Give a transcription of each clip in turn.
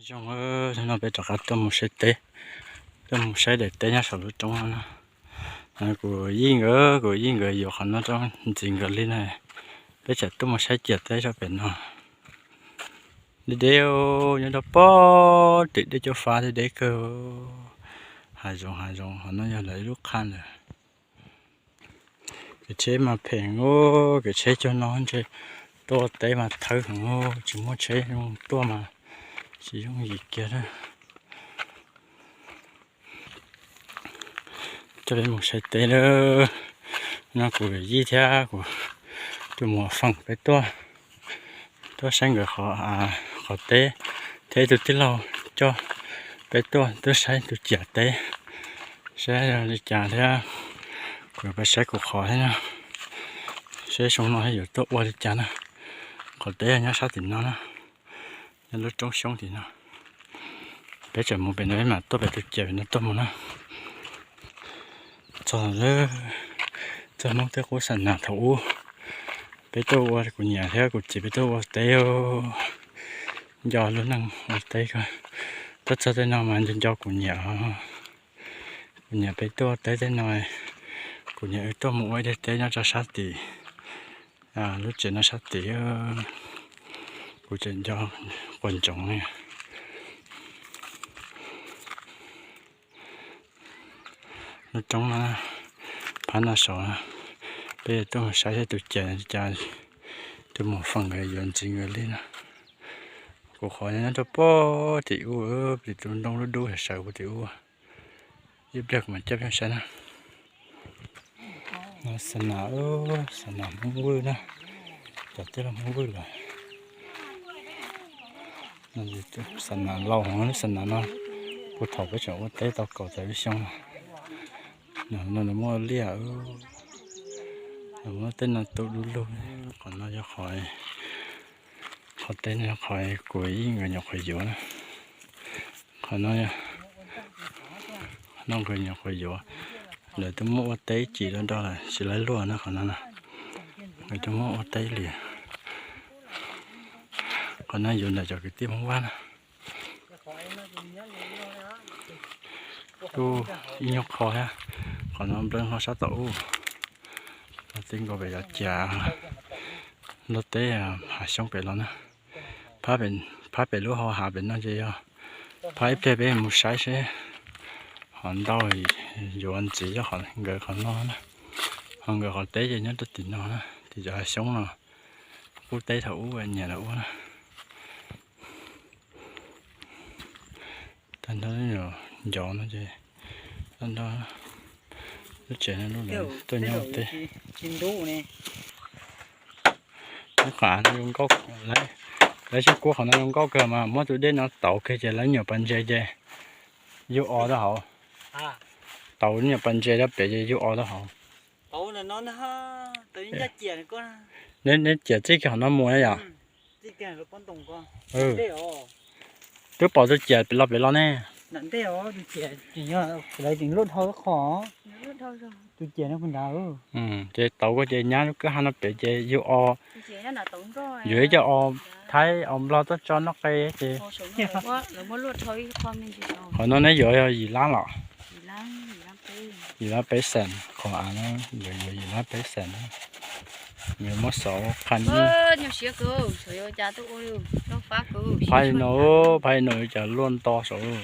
Zoo, hnub no peb rov qab tuaj mus saib teb, tuaj mus saib daim teb nyob saum lub roob no na. Kuv yij nkawd, kuv yij nkawd yuav qhov no rau ntxiv nkawd li na. Peb tseem tuaj mus saib ciam teb rau pem no. Deb deb, nyob rau pem tim dej Cauj Fab deb deb kawg. Hav zoov hav zoov, qhov no yog lawv ib lub qhab ntawd. Kev tsheb mas phem os, kev tsheb cuag no ntshe tuaj teb mas thawb heev os, tsis muaj tsheb tuaj mas tsis yooj yim kiag na. Coj peb mus saib teb lawm. No kuv yij thiab kuv tus muam Feem peb tuaj, tuaj saib nkawd qhov teb, thiab ib tug tij laug coj peb tuaj, tuaj saib tus ciam teb, saib li cas thiab. Kuv pab saib kuv qhov thiab na, saib xyoo no yuav tuaj ua li cas na. Qhov teb nyob sab tim no na, nyob lub roob xyoob tim no. Peb tseem mus pem no, peb mam tuaj pem tus ciam pem no tuaj mus na. Txog lawm, txog Hmoob tej qub xa nas thaum ub. Peb tuaj ua, kuv niam thiab kuv txiv peb tuaj ua teb, nco lub neej ua teb kawg. Tuaj txog tej no mas nco nco kuv niam. Kuv niam peb tuaj teb tej no, kuv niam wb tuaj mus ua ib daim teb nyob rau sab tim, lub tsev no sab tid. Kuv tseem nco quas ntsoov li. Lub roob no, phab no saud, peb tuaj mus saib seb tus ciam cas, tus muam Feem nkawd yuav ntxiv nkawd li na. Kuv qhov nyob rau pem tim ub, tim tus ntoo dub dub sawv sawv pem tim ub. Ib pliag kuv mam coj peb saib na. Xa nas, xa nas Hmoob Vwj na, cov tij laug Hmoob Vwj lawm. Xa nas laus heev, lub xa nas no puag thaum peb tseem ua teb tau kaum tawm lub xyoo no. No nws muaj liaj, nws muaj tej no tu du lug. Qhov no yog qhov, qhov teb no yog qhov kuv yij nkawd nyuam qhuav yuav na. Qhov no, no nkawd nyuam qhuav yuav, lawv twb muab ua teb ib chim rau nrog lawm tsis laib luaj na qhov no na. Lawv twb muab ua teb li. Qhov no yuav ntawm cov kwv tij Hmoob Vaj na. Lub ib nyuag qho thiab, qhov no nplawg hlo sab tom ub. Tij nkaus pem cov ciam nrog teb hav xyoob pem los na. Phab pem lub hauv hav pem no ces yog, phab ib pliag peb mus saib seb ho ntau yuav ntxiv coj nkawd qhov no na. Ho nkawd qhov teb ces nyob rau tim no na, tim cov hav xyoob no, qub teb thaum ub nyiam lawv ua na. Tag nrho ncov no ces, tag nrho lub tsev no lub lawv tuaj nyob teb. Lub qab no zoo nkauj, lawv tsis kuab qhov no zoo nkauj kawg mas muab tus dej no tauv kiag ces lawv nyuam pas ntses ces yug o rau hauv. Tauv nyuam pas ntses rau pem ces yug o rau hauv. Neb ciam txij kiag qhov no mus na yom? Twb pom tus ciam pem los pem los ne. Ces tauv koj ces nyab lub kwj ha no pem ces yug o. Yuav ib co o Thaib o Nplog tuaj tso noj qe ces. Qhov no neb yuav yog yim lab los? Yim lab peb xees, qhov av no yuav yim lab peb xees. Yuav muab xauv qha nyiaj. Phab no, phab no yuav cas luaj nto saud.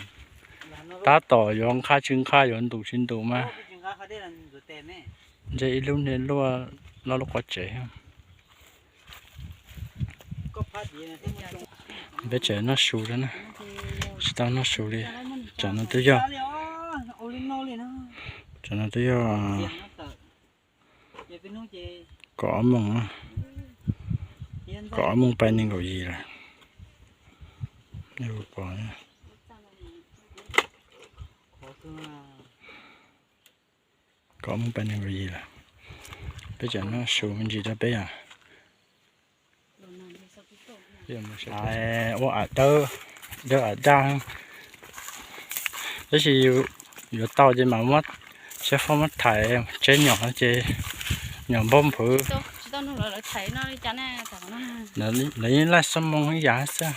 Tab tom yuav nqhaj tsis nqhaj yuav ntus tsis ntus mas. Ntshe ib lub niag luaj loj lub qhov tsev. Peb tseem noj su thiab na, tsis tau noj su li. Tsam no twb yog, tsam no twb yog kaum ob moos, kaum ob moos pais nees nkaum yim lawm. Kaum ob moos pais nees nkaum yim lawm. Peb tseem noj su me ntsis rau peb yom. Ua av dawb, dawb av daj. Tab sis yuav tau ces mam muab siab faj muab thaiv tseb nyom ces nyom npauj nphwv. Lawv yeej laij xuab moos ib yam xwb.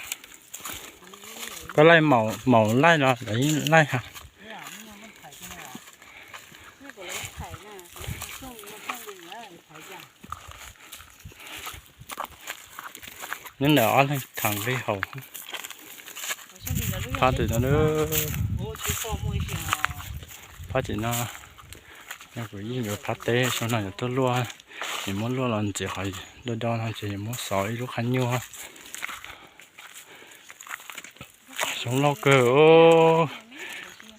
Koj laij maum laij no lawv yeej laij ha. Nyob ntawm ob leeg tham nqi haus. Phab tim no, phab tim no, kuv yeej yuav phab teb, xyoo no yuav tuaj luaj, yuav muab luaj los ntxiv qhov do do no ces yuav muab xov ib lub qhab nyuj. Zoo loj kawg.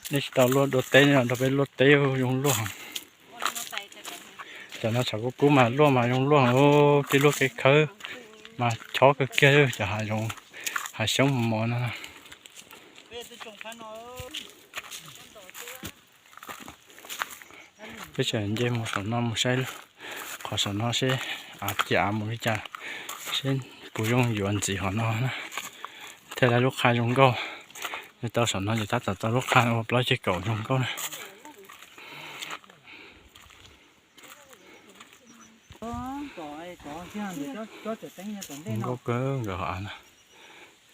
Nej tsis tau luaj dua teb no, rau peb luaj teb zoo luaj. Cov no tshav kub kub mas luaj mas zoo luaj, kev luaj kev khawb mas chob kawg kiag cov hav zoov, hav xyoob mos mos no. Peb tseem nce mus saum no mus saib qhov saum no seb av ciam av mus li cas, seb puas zoo yuav ntxiv qhov no na. Thiaj li lub qhab zoo nkauj. Yog tau saum no ces tab tom tau lub qhab ua plaub ceg kaum zoo nkauj na. Nkauj kawg nkawd qhov av na.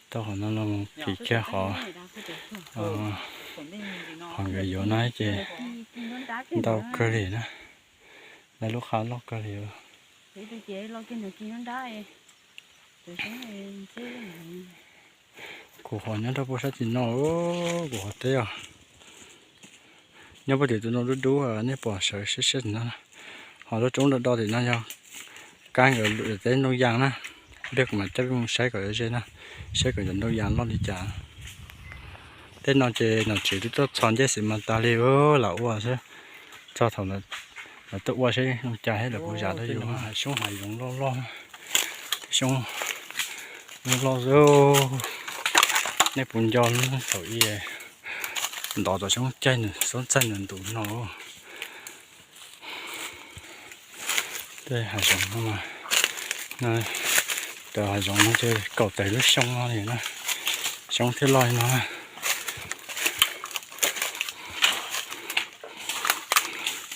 Tau qhov no los phim kiag qhov, qhov nkawd yuav na ces ntau kawg li na. Lawv lub qhab loj kawg li. Kuv qhov nyob rau puag sab tim no, kuv qhov teb os. Nyob puag tim tus no dub dub, nej pom sawv siab siab tim no. Ho lub roob do do tim no yog kab nkawd lub teb ntoo yas na. Ib pliag kuv mam coj peb mus saib kom ze na, saib kom cov ntoo yas loj li cas. Tej no ces nom tswv twb tuaj txhos ncej xwb mas tas li, lam ua xwb. Txog thaum lawv tuaj ua seb zoo cas thiab lawv kuj zam rau yus. Hav xyoob hav zoov loj loj, xyoob loj loj xwb. Nej puas nco thaum ub ntov tom xyoob caij, xyoob txaij nws ntus no. Tej hav zoov no, cov hav zoov no ces kaum tawm lub xyoo no li na, xyoob thiaj loj li no na.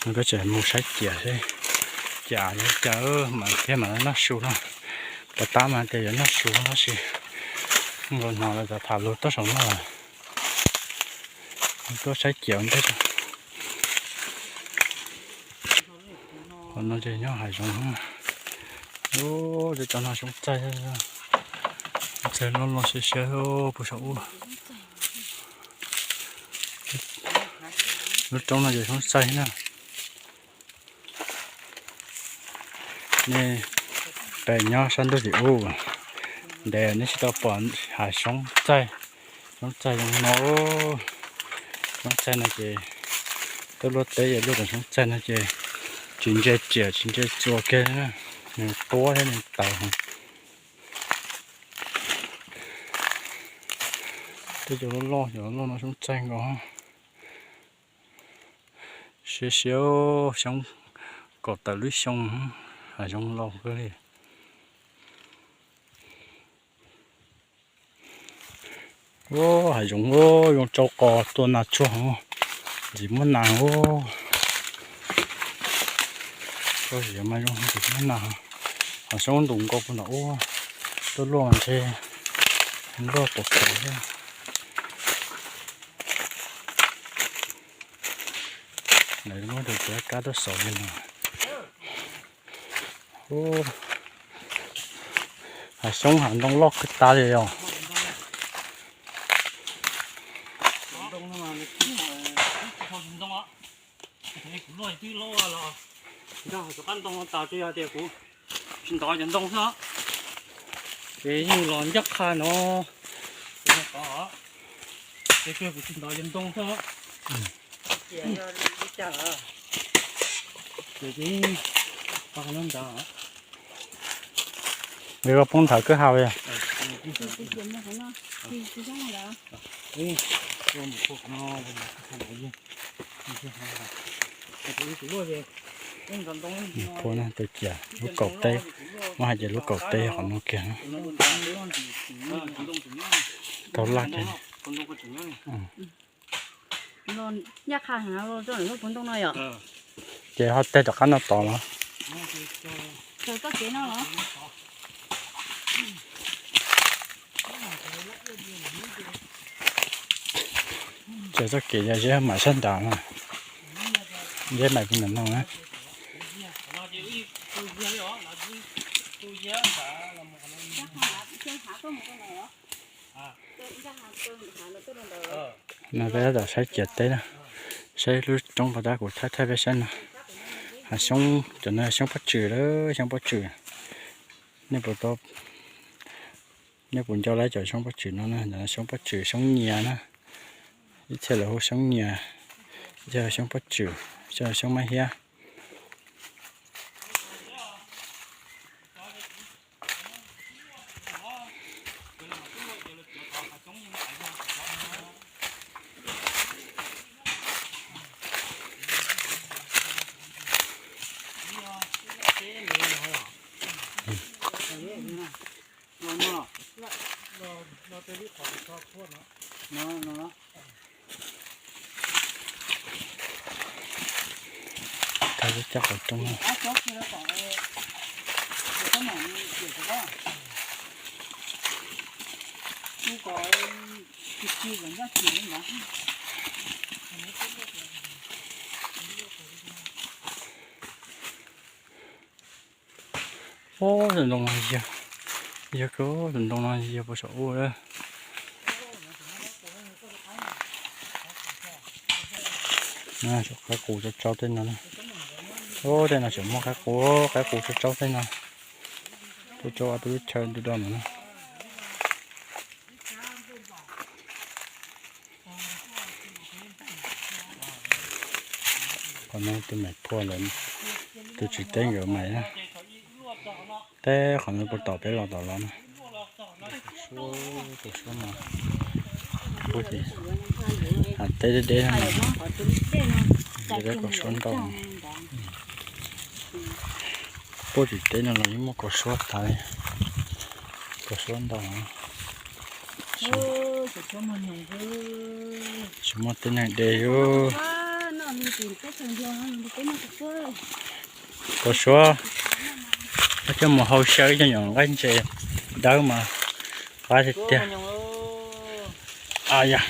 Nws koj tseem mus saib ciam seb, ciam li cas mas thiaj mam noj su no. Cov tab mas tias yuav noj su no tab sis nkaus hnov lawv tham tham lus toj saum no lawm. Tuaj saib ciam ntej. Qhov no ces nyob hav zoov. Ub, cov no xyoob txaij, txaij loj loj siab siab puag saum ub. Lub roob no ces xyoob txaij na. Nej pem nyob sab ntuj tim ub ntev nej tsis tau pom hav xyoob txaij, xyoob txaij zoo no. Xyoob txaij no ces tuaj luaj teb es luaj tom xyoob txaij no ces tsis ntse riam tsis ntse txuas kiag na, nws tuab thiab nws tawv. Tej cov loj loj, cov loj no xyoob txaij nkaus. Siab siab, xyoob kaum tawm lub xyoo, hav zoov laus kawg li. Ub, hav zoov zoo tsau qos tua nas tsuag, ntxim muab nas. Ub, tau zim mas zoo ntxim muab nas. Hav xyoob ntus nkaus puag nram ub, tuaj luaj ntshe luaj pom kev thiab. Lawv muab tus txiav kab tuaj xauv li no. Hav xyoob hav ntoo loj kawg tas li os. Kuv luaj twb loj los, nrog cov qab ntoo tas tsuas yog tias kuv tsis ntov cov ntoo xwb. Ces yeej los ncaj qha no, ces kuv tsis ntov cov ntoo xwb. Ces poob nthav kwj ha li. Tua na, tus ciam lub kaum teb, muab hais tias lub kaum teb qhov no kiag. Tau laj kiag. Ncaj qha heev los rau lub puv ntoo no yom. Ces ho teg tom qab no tod los? Raws txoj kev no los? Ces txoj kev yog Zeb mam sab nrad no, Zeb mam puag nram no na. No peb tab tom saib ciam teb na, saib lub roob puas tab, kuv thaij thaij peb saib no. Hav xyoob, cov no xyoob pob tswm lawm, xyoob pob tswm. Nej puas, nej puas nco lawv cov xyoob pob tswm no na, xyoob pob tswm xyoob nyias na. Ib txhia lawv hu xyoob nyias, ib txhia xyoob pob tswm, ib txhia xyoob mab hiab. Thaij cov qhov rooj. Ub, tus ntoo no yog, yog kawg, tus ntoo no yog puas saum ub lawm. Qaib qus tsau tsau tej no. Ub, tej no tseem muaj qaib qus, qaib qus tsau tsau tej no. Tsau tsau ob peb lub chaw ntu do no na. Qhov no tus mem phua lawm, tus tswv teb nkawd mem na. Teb qhov no puag tom peb los tom los na. Tus suab mas, puag tim hav teb deb deb no, deb deb kaus suab ntau. Puag tim teb no los yeej muaj kaus suab tas li, kaus suab ntau. Tsis muaj tib neeg de li. Kaus suab, koj coj mus hau xyaw ib co nyuam nqaij ntses dawb mas qab tiag tiag. A ya,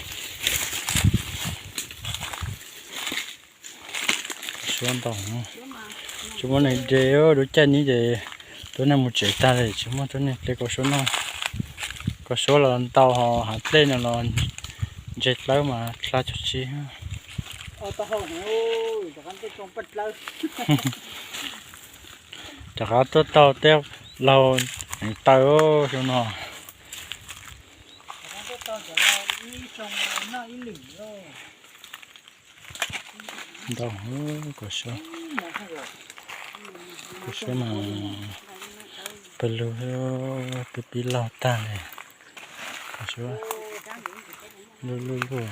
kaus suab ntau. Tsis muaj neeg de, lub caij no ces tuab neeg mus tsev tag li, tsis muaj tuab neeg hle kaus suab noj. Kaus suab los ntau, ho hav dlej no los ntse dlawb mas dlha cuag tsi. Rov qab tuaj taug tej laug heev taw xyoo no. Ntau, kaus suab, kaus suab mas pawg lug, pib pib laug tag li. Kaus suab luj luj luj.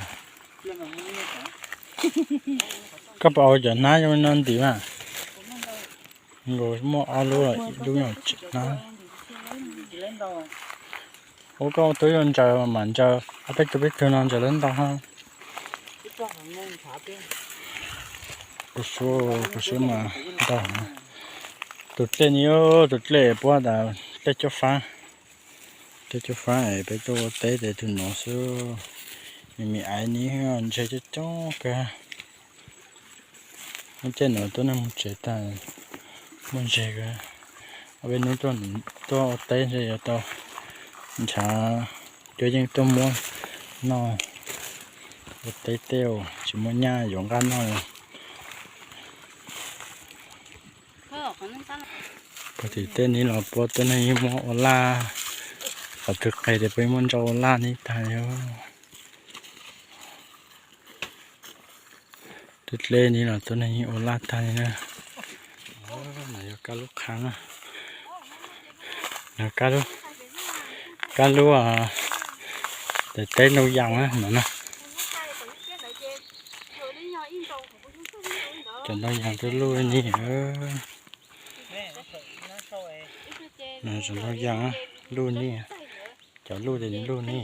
Koj puas ua cov hnab zoo no ntim mas? Nkaus muaj ob lub, ib lub no tseem hnab. Ua koj ua tub yuav ntsaws mam ntsaws ob peb tug peb tug no ntsaws lawv ntau hab. Kaus suab, kaus suab mas ntau. Tus dlej no, tus dlej puab tas dlej cuab fab. Dlej cuab fab es peb tuaj ua teb ces tus no xwb. Me me aiv ni ntse coob coob kawg. Lub caij no tuab neeg mus tsev tag, muaj ntse kawg. Ob peb hnub tuaj ua teb ntshe yuav tau ntshav cuab yeej tuaj muab noj. Ua teb tej tsis muaj nyaj yuav nqaj noj li. Puag tim tej ni los puab tuab neeg yeej muab ua laj, qhov twg qis ces puab yeej muab ntso ua laj ni tag li. Tus dlej ni los tuab neeg yeej ua laj tag li na. No yog kab lub qhab na. No kab lub, kab lub, tes teb ntoo yas na no na. Cov ntoo yas tuaj luj ni. No cov ntoo yas luj ni. Cov luj ces luj ni.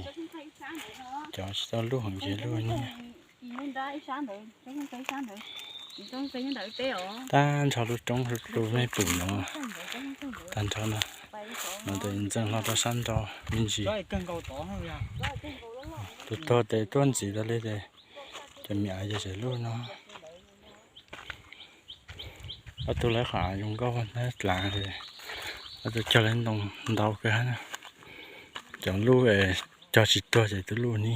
Cov tsis tau luj heev ces luj ni. Tag nrho lub roob hauv tus nej pum no, tag nrho no, no tes ntxeev hlo rau sab nraud me ntsis. Tus tuag tes tuaj ntxiv tas li tes Cov me av yog tsev luj no. Ob tug lawv qhov av zoo nkauj dlav, ob tug cog lawv ntoo ntau kawg hab na. Cov luj es cog tsis tuag ces twb luj ni.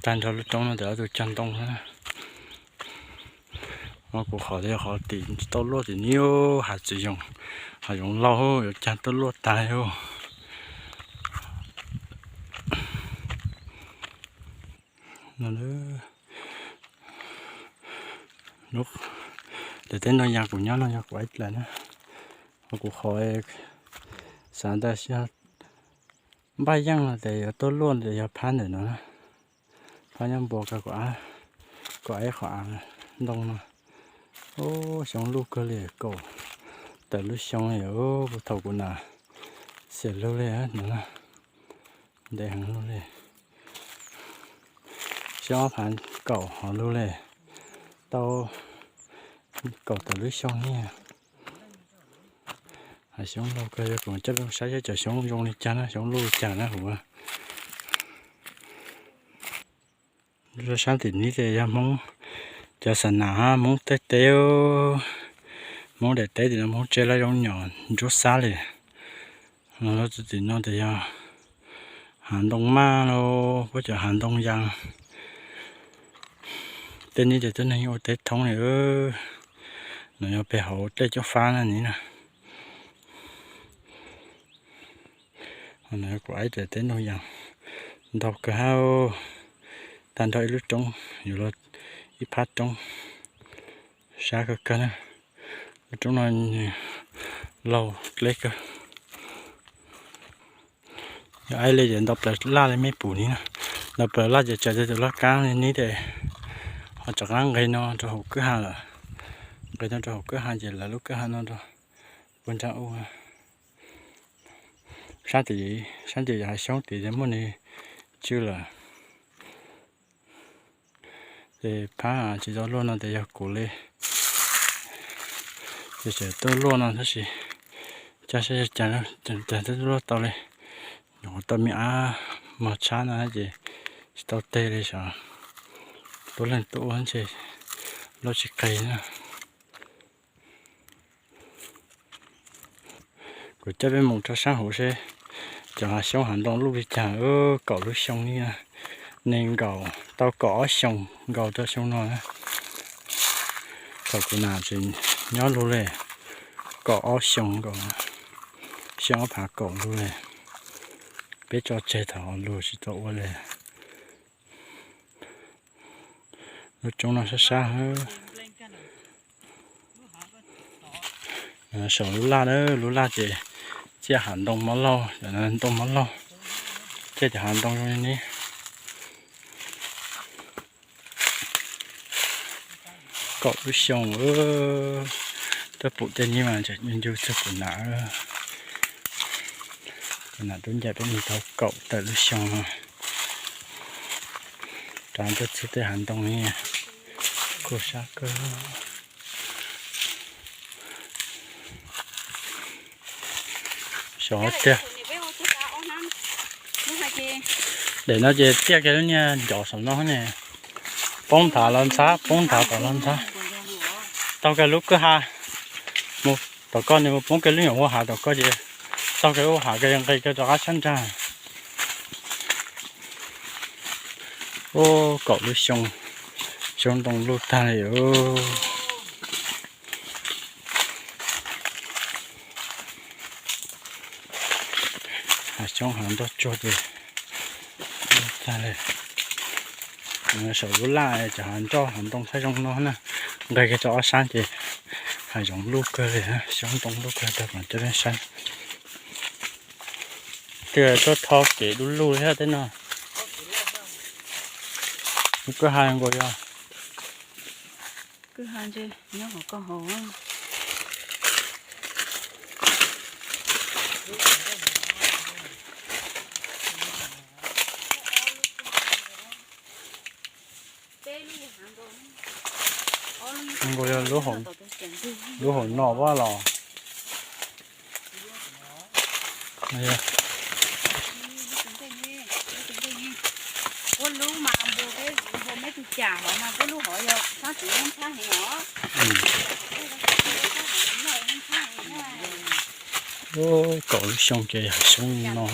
Tag nrho lub roob no tes ob tug cog ntoo na. Kuv qhov yog qhov tim tsis tau luaj tim ni, hav tsis zoo, hav zoov laug yuav cag tuaj luaj tag li. Lub teb Nuj Yas kuv nyob no yog kuv ib dlaim na. Ho kuv qhov xav ntawd xyov npaj yeej no tes yuav tuaj luaj tes yog phab ntawm no na. Phab nyob npua kawg kuv, kuv ib qhov av ntoo no. Ub, xyoob luj kawg li, kaum tawm lub xyoo li. Ub, thaum kuv nam xiam lug li no na, ntev heev lug li. Xyoob ob phav kaum hov lug li, tau kaum tawm lub xyoo ni. Hav xyoob luj kawg, yog kuv coj peb saib saib cov xyoob zoo li cas na, xyoob luj li cas na huv. Lub sab tim ni tes yog Hmoob cov xa nas hab Hmoob tej teb, Hmoob daim teb tim no Hmoob tsev lawv zoo nyom ntsuab xab li. Lub tim no tes yog hav ntoo maj los puab cov hav ntoo yas. Tej ni tes tub neeg ua teb thoob li. No yog peg hauv dlej Coob Fab na ni na. Kuv ib teb Nuj Yas ntau kawg hab, tag nrho ib lub roob yuav luag ib phab roob, sab kawg kawg na. Lub roob no laug dleb kawg. Yog aib li ces nto plaws laj li mej pum ni na. Nto plaws laj ces tsaws tau tus laj kab li ni tes ho rov qab nqis no rau hauv kwj ha lawm. Nqis no rau hauv kwj ha ces lawv lub kwj ha no rau puag nrag u. Sab tim, sab tim yog hav xyoob tid muaj nws tswj lawm. Ces phab tsis tau luaj no tes yog kuv li. Ces tseem tuaj luaj no tab sis coj saib yog cas, cas twb luaj tau li. Nyuam qhuav tau me ab mog tshab no ces tsis tau teg li sav. Tuab leeg tuaj ua ntshe luaj tsis qis na. Kuv coj peb mus rau sab huv seb cov hav xyoob hav ntoo luj li cas. Kaum lub xyoo li, nees nkaum tau kaum ob xyoos nkaus rau xyoo no na. Thaum kuv nam tseem nyob lug li, kaum ob xyoos nkaus, xyoo ob phav kaum lug li. Peb tso tseg thaum lug tsis tau ua li. Lub roob no sab sab. Saum lub laj na, lub laj ces ciaj hav ntoo mob laug, ntoo mob laug, ciaj cov hav ntoo zoo li ne. Kaum lub xyoo, tuaj pum tej ni mas tseem ncu txug kuv nam. Kuv nam tub ncaim peb mus tau kaum tawm lub xyoo no. Rov tuaj txug tej hav ntoo ni, kuj sab kawg. Saum tiag. Daim no ces tiaj kiag lub niag ncov saum no ne. Poob nthav los ntxhab, poob nthav tom los ntxhab. Taug kiag lub kwj ha mus tom koj, nws mus poob kiag lub nyuam hauv hav tom koj ces taug kiag lub hav kiag nqis kiag rov qab sab nrag. Ub, kaum lub xyoo, xyoob ntoo luj tag li. Hav xyoob hav nroj tsuag ces luj tag li. Saum lub laj cov hav nroj hav ntoo saib zoo no na, nqis kiag rau ob sab ces hav zoov luj kawg li, xyoob ntoo luj kawg tag kom cov peb saib. Twb tuaj tho kev du lug li thiab tej no. Kwj ha nkaus yog. Nkaus yog lub hauv no vas los. cas hov no peb lub hov yog sab tiv nab tshab heev os. Kaum lub xyoo ces yog xyoob no.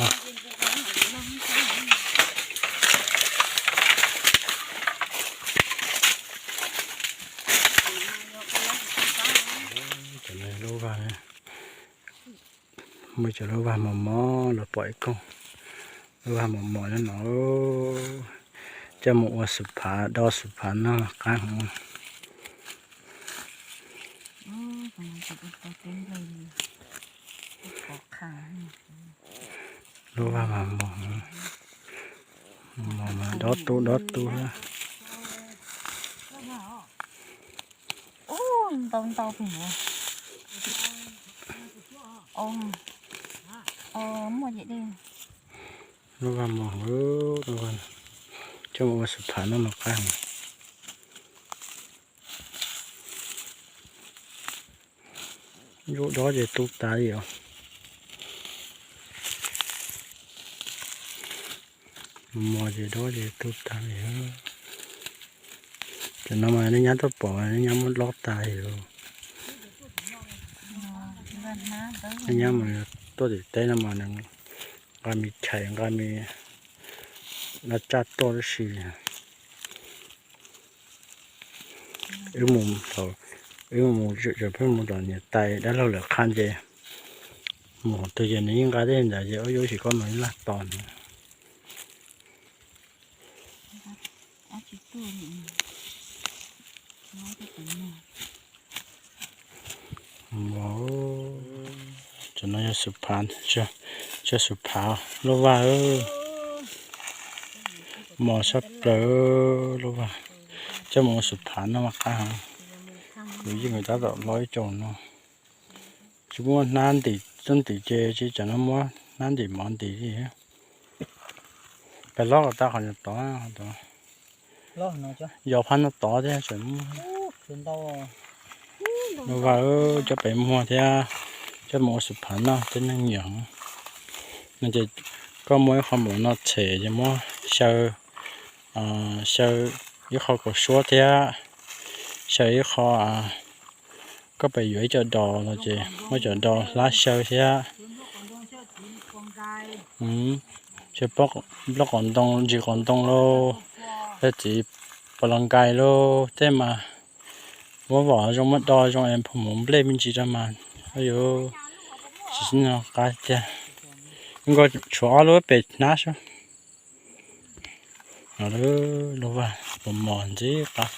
Lub vaj, muaj cov lub vaj mos mos los pom ib koog. Lub vaj mos mos nyob no, coj mus ua xu phav, dob xu phav noj qab heev. Lub vaj mas mos, mos mas dob tub dob tub. Ntau ntau pem. Muaj ces dej. Lub vaj mos, lub vaj, coj mus ua xu phav noj mas qab heev. Yuav dob ces tu tas li os. Mos ces dob ces tu tas li. Cov no mas nej nyab tuaj pom nej nyab muab dob tas li os. Nej nyab mas tuaj tim teb no mas nws nqa me chais nqa me no tsaj tuaj tab sis wb mus, wb mus tseem pheej mus tom niam tais dab laug lawv qha ces mus qhov twg ces nws yeej nqa tej ntawd ces ua yuav ib sim koj mus ib laj tos nws. Cov no yog xu phav, cov xu phav lub vaj, mos sab plaws lub vaj, coj mus ua xu phav noj mas qab heev. Kuv yeej tab tom lob ib co no. Tsis muaj hnab ntim, txoj ntim ces tsis tsam no muab hnab ntim mov ntim li. Peb lob kom tau qhov nyuag tod, yos phab no tod thiab tseem muaj. Lub vaj, coj pem muag thiab, coj mus ua xu phav noj tej neeg nyiam. No ces koj muab ib qho npaum no tshem ces muab xyaw, xyaw ib qho kaus suab thiab xyaw ib qho, koj pem yuav ib co dos no ces muab cov dos hlab xyaw thiab. Xyaw nplooj qos ntoo, ntsis qos ntoo lauj, xyaw txiv pos los nkais lauj, tej mas muab vom zoo muab do zoo es phom mus nplej me ntsis rau mas yuav tsis nyog qab tiag. Nkauj tshuav ob lub pem hnab xwb. Lub vaj mos mos ntxim qab.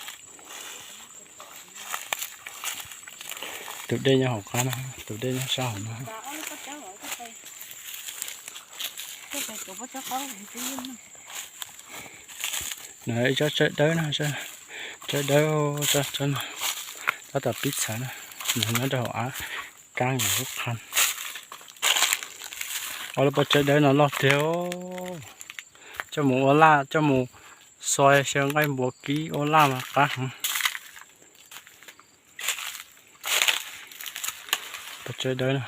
Tus dej nyob hauv qab no, tus dej nyob sab hauv no. Nws ib tsob tsawb dawb no, tsawb dawb, tab tom pib txhawv na, nws nyob rau hauv av kab nkaus lub qhab. Ob lub pob tsawb dawb no loj tiag, coj mus ua laj, coj mus xoi xyaw nqaij npua kib ua laj mas qab heev. Pob tsawb dawb no.